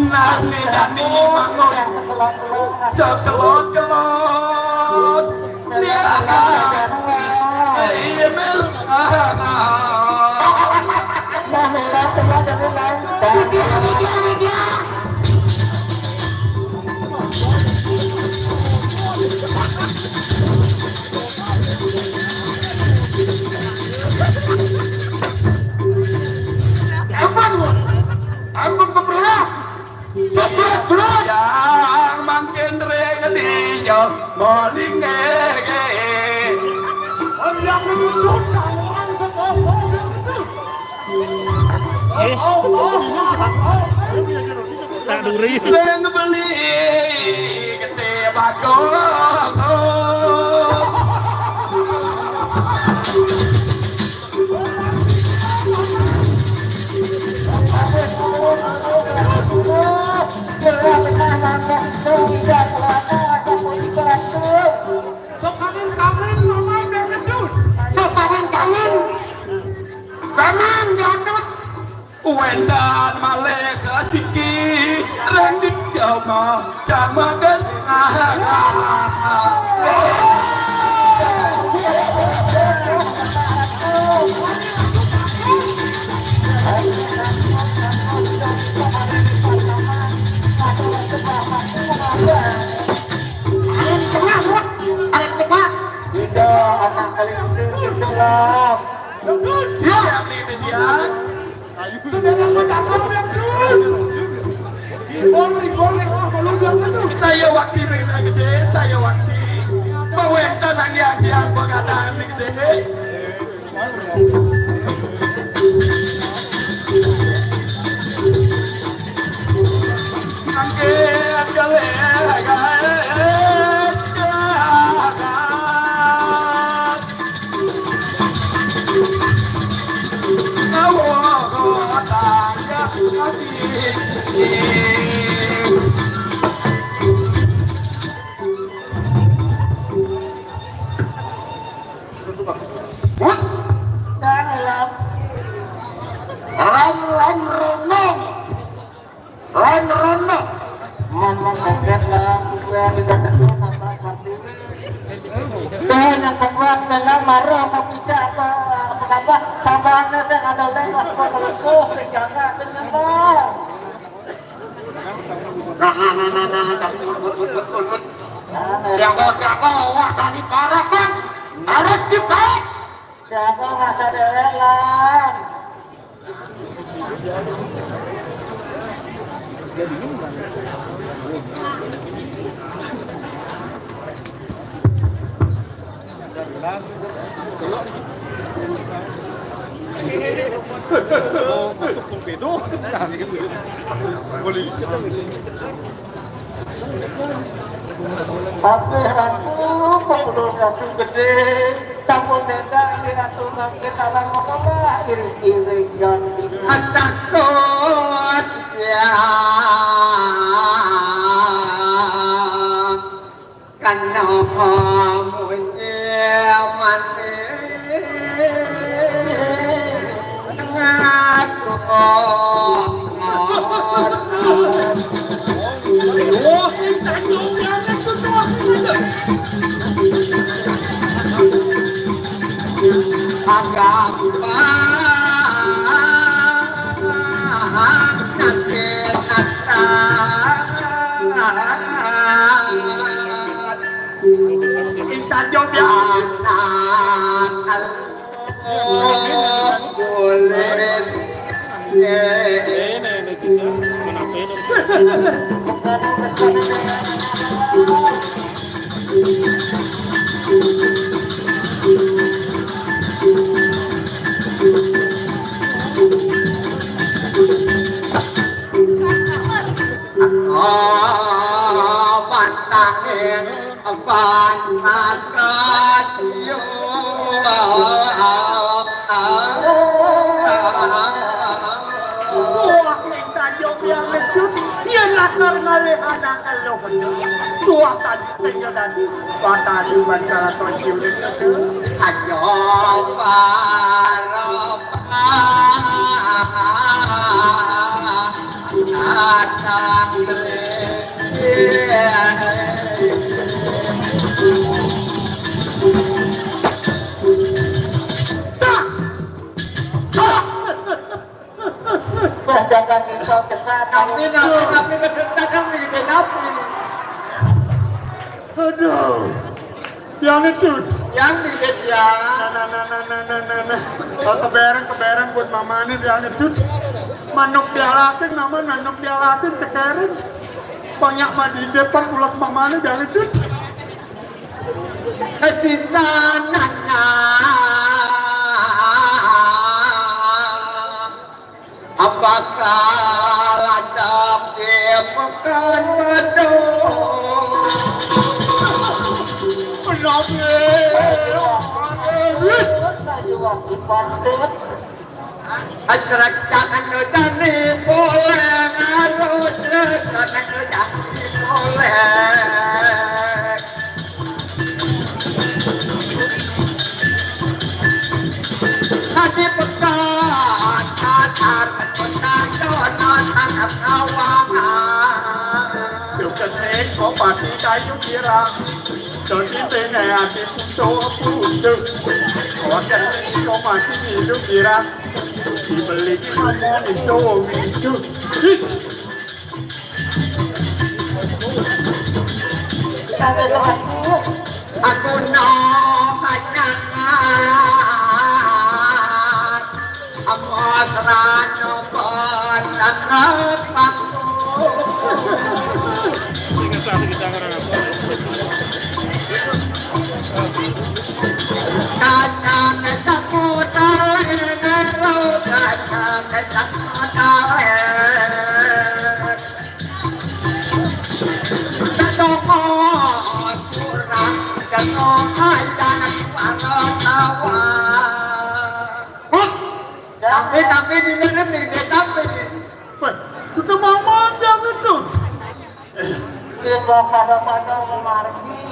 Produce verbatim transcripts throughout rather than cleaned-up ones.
Nah, ini dan ini mangun. Sekelot-kelot. Dia. Iya, Mel. Ampun, ampun, kebelah. Sebut dulu. Yang makin ring di jauh maling nege. Yang gendut, kawan sekolah yang gendut. Eh. Oh, oh, oh, oh. Tak duri. Yang beli gede bagong. Sok kangen-kangen, Mama udah ngedut. Sok kangen-kangen. Kangen diangkat. Wentan malih kasiki reng di jama jamakan. Ayo di tengah, Bro. Ada di tengah. Tidak, anak kali kecil, tidak. Ya, ini dia. Saudara, mau datang yang dulu. Libur, libur, nih, wah, malu banget tuh. Saya waktu ini gede, saya waktu. Bawa yang tenang ya, dia pengadaan ini gede. Ran, ran, renung. Ran, renung. Ngomong kaget lah, gue di dekat lu, Bapak Kartini. Tuh, yang sebuah dengan marah, mau pijak apa, apa kabar? Sabarnya saya ada lewat, kok melengkuh, penjaga, penjaga. Nah, nah, nah, nah, nah, tapi ulun, ulun, ulun, ulun. Siapa, siapa, awak tadi parah, kan? Harus dibaik. Siapa masa dewek, Lan? Oh, masuk torpedo sebenarnya. Boleh dicek lagi. Patih Ratu, pembulung Ratu Gede, sampun datang di Ratu Bangkit Alam Makalah, iring-iring ganti. Atakut, ya. Kenapa munyi mati ngaku? Agak sakit hati. Insan Jombia. Boleh. Oh, matane panakatio. Wah, minta jog yang ngejut, yen lakar ngalih anak eluh. Tuah tadi tengah tadi, batari bacara tonsil. Ayo, para. Amin, amin, amin, amin, amin. Aduh. Yang itu. Yang itu, ya. Nah, nah, nah, nah, nah, nah, nah, nah. Oh, kebereng, kebereng buat mamane yang itu. Manuk dialasin, mama, manuk dialasin, cekerin. Banyak mah di depan ulah mamane yang itu. Di sananya. Apakah ada di Pekanbaru? Kenapa? Acara jangan dani boleh, harus jangan dani boleh. Tadi pekat, sadar, pekat, dono, tanah, kawangan. Duh, kenek, kok pati kayu pirang. Dadi tene ati pucuk, pucuk. Kok kenek, kok pati ngilu pirang. Dibeli ki ngomong itu, itu. Ih. Aku no kanyangan, aku serano kota aku. Kaca kesaku talenero, kaca kesaku talen. Tapi, tapi di mana nih? Dia tapi nih. Wah, kita mau makan itu. Dia bawa pada-pada mau margi.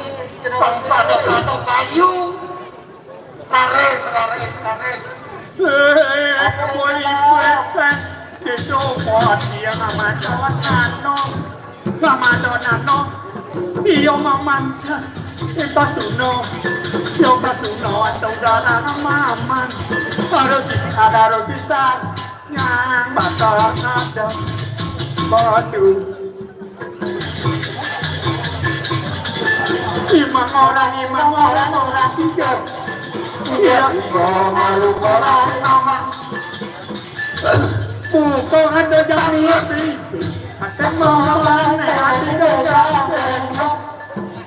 Tanpa ada kata payu. Laris, laris, laris. Eh, boleh buat itu buat dia sama Donano. Sama Donano. Iyo mamanta. Ito suno. Iyo suno atau darah maman. Harus ada harus bisa. Yang bakal ada. Waduh. Imang orang, imang orang, orang tiga. Iya, iya, malu orang nama. Bukan ada jari lebih. Akan mau apa nih, hati dosa.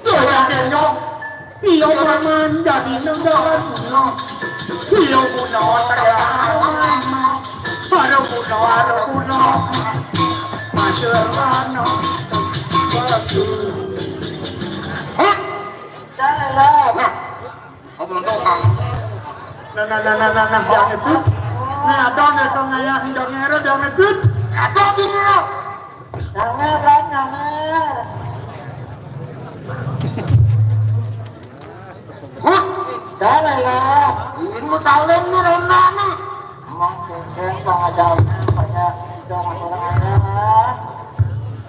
Dosa kenyok. Iyo mamanda di negara kuno. Iyo kuno negara kuno. Aro kuno, aro kuno. Maserano. Bagus. Hah? Nah, ngomong doang. Nah, nah, nah, nah, nah, nah, yang itu. Nah, ada nih, kau ngayah, yang ngero, yang itu. Ada di sini, loh. Jangan, Bang, jangan. Hah? Jangan lah. Ini mau salin nih, Rona nih. Emang cengkeh, Bang, ada banyak dong orang ada.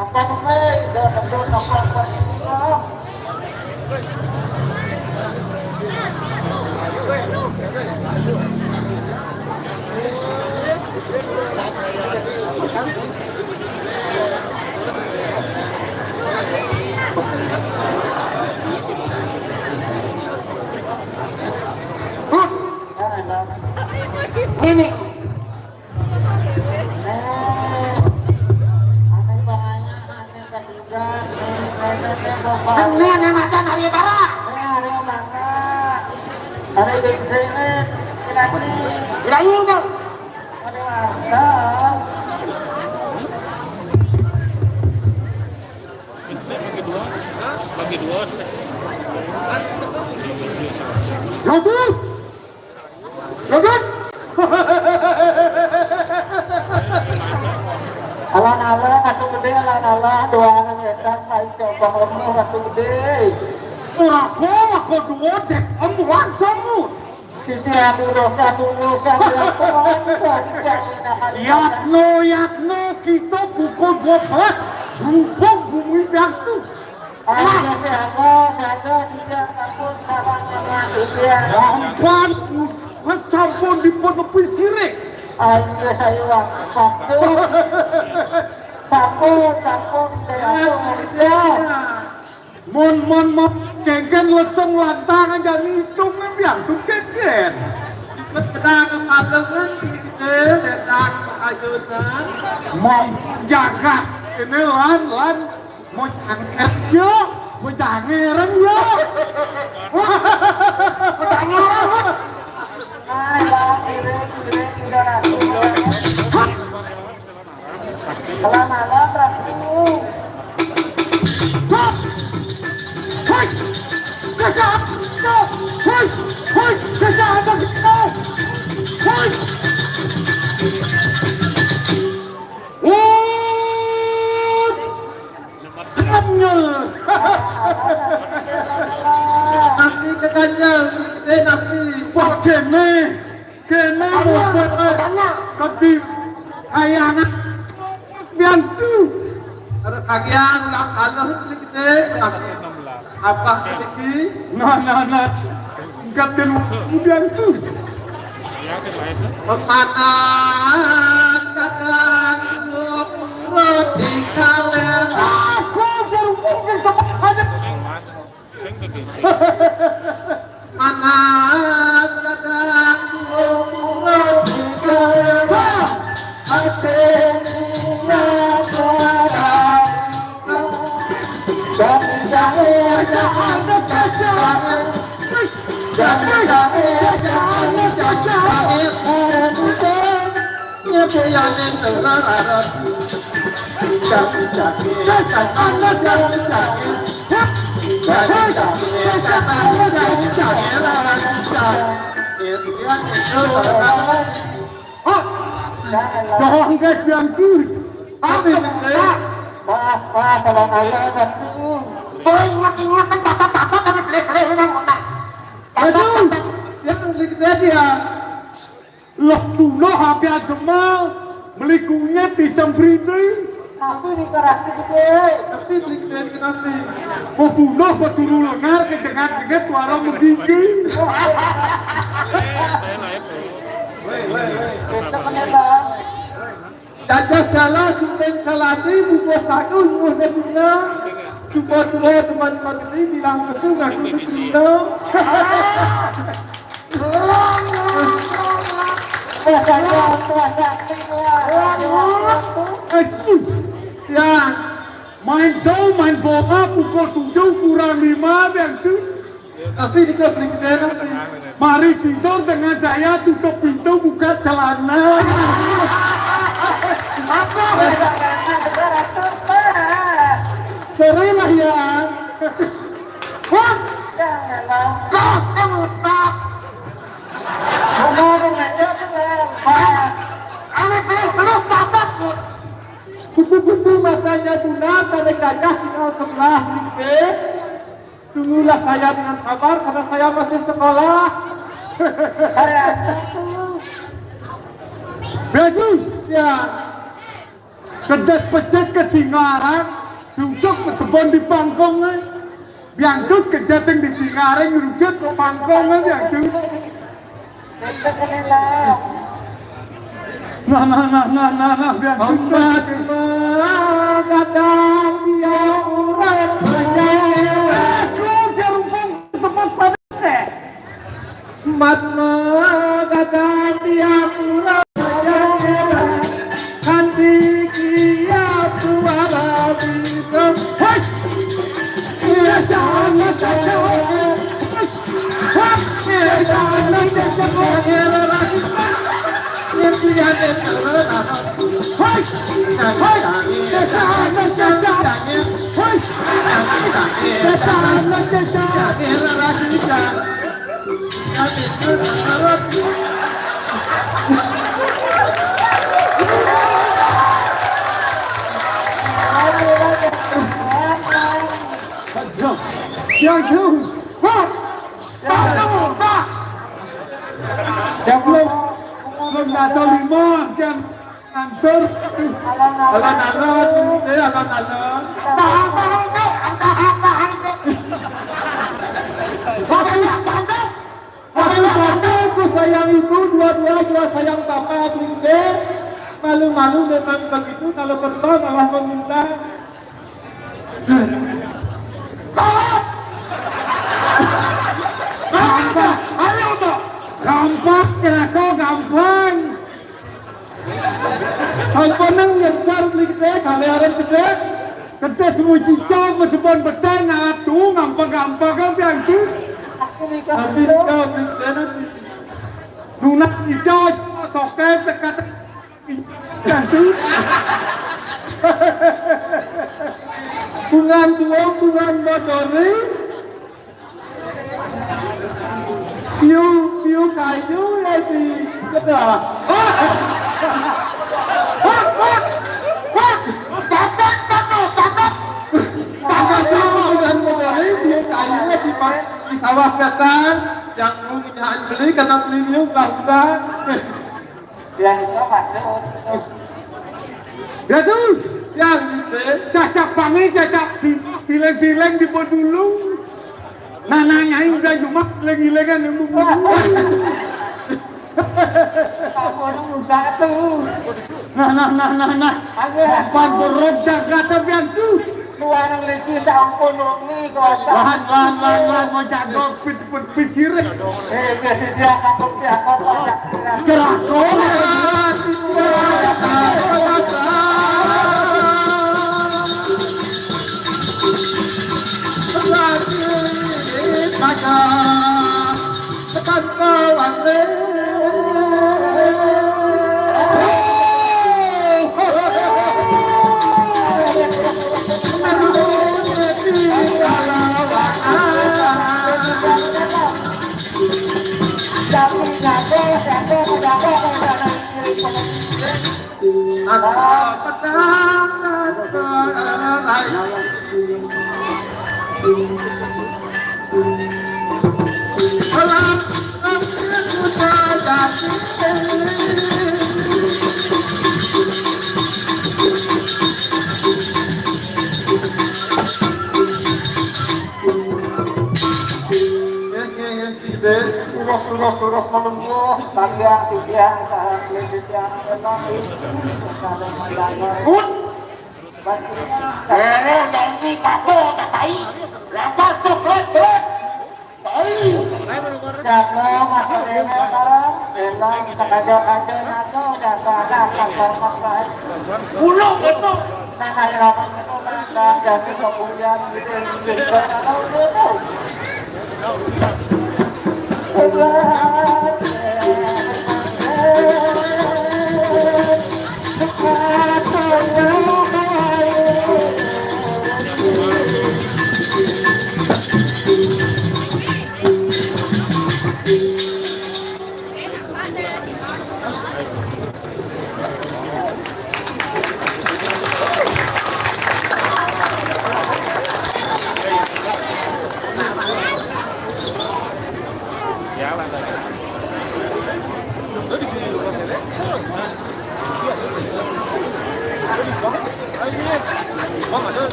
Apa tuh, Bang? Udah, udah, udah, udah, udah. Ini. Ini, ini macan hari barat. Hari di sini, kita ini. Tidak ingin, Bang. Ada warga. Bagi dua. Bagi dua. Lagi. Lagi. Alon-alon atuh gedé, alon-alon dua anu éta, lain coba lemu atuh gedé. Urang mah kudu dék emuan semut. Siti adu dosa dulu, sadaya kumaha. Yatno, yatno, kita pukul dua belas, hubung bumi batu. Ayo, siapa, siapa, tidak takut, kawan, kawan, iya. Empat, sampun dipenepi sirik. Ayo saya waktu. Sampun, sampun, saya aku ngerti. Mon, mon, mon, kengken lesung lantang aja ngitung yang tuh kengken. Sedang kepalungan, sedang kepalungan. Mon, jagat ini lan, lan, mau jangan yuk, mau jangan yuk. Mau jangan yuk. Ayo, kiri, kiri, udah nanti. Hah! Hah! Hoi! Hoi! Hoi! Hoi! Hoi! Kanyel. Nanti ke kanyel, eh, nanti. Wah, kene. Kene mau kedi kayangan. Biantu. Ada kagian ulang tahun ni kita. Apa lagi? Nah, nah, nah. Enggak, dan biantu. Pemanas kadang urut di kalena. Aku berhubung dengan tempat banyak. Panas kadang urut di kalena. Hati dunia barang. Jangan, jangan, jangan, jangan. Jangan, jangan. Doang, guys, yang tuh. Apa, Pak? Wah, wah, salah Allah, Pak. Oh, ingat-ingat kan tata-tata tapi beli-beli ini yang utang. Aduh, yang beli gede dia. Loh, tuh, loh, habis gemal. Beli kunyit di Sembriti. Tapi ini karakter gede. Tapi beli gede nanti. Mau bunuh, mau turu lengar, kedengar-dengar suara menggigil. Itu menembak. Dados salah sumping kalati buka satu nyuwun dina. Suba tuwa teman magesi bilang metu ngaku dina. Puasa, puasa, puasa. Eh, ya. Main dong, main bola pukul tujuh kurang lima, biar tuh. Tapi ini kan beli gede nanti. Mari tidur dengan saya, tutup pintu, buka celana. Apa? Sore lah ya. Wah, kos kamu tas. Kemarin aja tuh, Pak. Ini belum, belum dapat, Bu. Kupu-kupu matanya Tuna, tarik gajah tinggal sebelah, gitu. Tunggulah saya dengan sabar karena saya masih sekolah. Bagus. Ya. Kedet pecet ke Singarang, tunjuk ke kebon di Pangkong, eh. Biangkut kedet yang di Singarang, rujuk ke Pangkong, eh, biangkut. Nah, nah, nah, nah, nah, nah, biangkut. Ombak kadang dia urut. Aku jarumpan tempat pada. Matma kadang dia urut. Hati dia suara bintang. Hei! Dia jangan kacau. Yang jauh. Hah? Yang belum, belum nato lima, kan. Antur. Alon-alon. Alon-alon. Eh, alon-alon. Tahan, tahan, Dek. Tahan, tahan, Dek. Waduh, waduh. Waduh, waduh, Gus. Sayang ibu, dua-dua juga sayang bapak, Bli Gedé. Malu-malu memang begitu kalau perlu malah meminta. Tolong! Gampang, ayo, Mbok. Gampang, kira kok gampang. Sampun nang nyebar Bli Gedé, galé arep gedé. Gedé semuji cok, meskipun beteng, nah, tuh, gampang-gampang kan, Bli Gedé. Tapi kau Bli Gedé nanti. Nunas ijo, soké, tekat. Bungan tuwa, bungan motori. Piu, piu kayu ya di kedah. Hak, hak, hak. Tatak, tatak, tatak. Tatak, tatak, bungan motori, piu kayu ya di, di sawah ketan. Yang mau minyakan beli, kata beli piu, enggak, enggak. Ya, itu masuk. Ya tuh, yang cacak pangi, cacak di-, bileng-bileng di Bodulung. Nah, nah, nyai udah jumak, leng-lengan yang bumbu. Kamu nunggu satu. Nah, nah, nah, nah, nah. Ada. Pan berot jaga tapi yang tuh. Luaran lagi sampun wengi kuasa. Lahan, lahan, lahan, lahan, mau jago, pit, pit, pit, sirih. Eh, jadi dia kapok siapa, Pak? Gerak, gerak. Tekan kawan. Nggih, nggih, nggih, nggih. Lurus, lurus, lurus, menunggu. Titiang, titiang, saha, titiang, titiang. Pun. Terus, janji, kato, katai. Lantas, sok, lek, lek. Jago, masuk dewek, barang. Senang, sengaja, kaja, jago, jago, ada, kantor, makan. Bulung, betul. Nah, nah, ya, apa, betul, nah, nah, jadi, kemudian, gitu, gitu, gitu, gitu.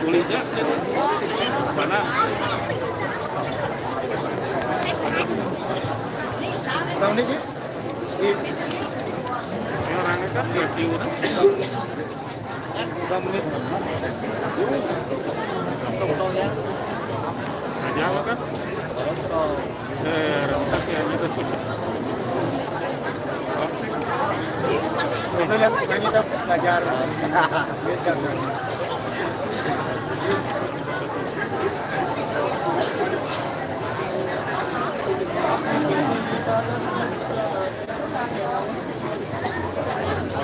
Mana? Bang niki. Ini orangnya kan dia tiuran. Bang menit. Tong tong ya. Aja apa kan? Eh, rasa sih hanya itu. Itu lihat yang kita pelajar.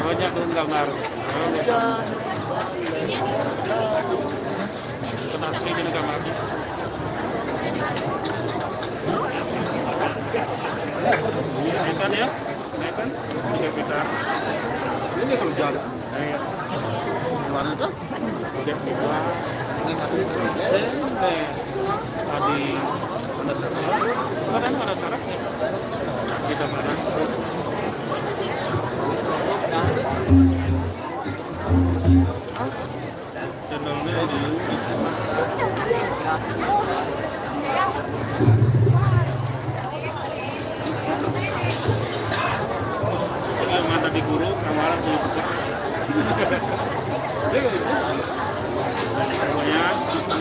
Orangnya belum gambar. Kenapa ini gambar? Ikan ya? Ikan? Tiga kita. Ini kalau jalan. Ayo. Gimana tuh? Udah dua. Ini nggak ada. Sen, eh, tadi ada sasaran. Kadang ada syaratnya. Kita mana? Channelnya di Ini yang mata di guru, kamarnya di semuanya nonton.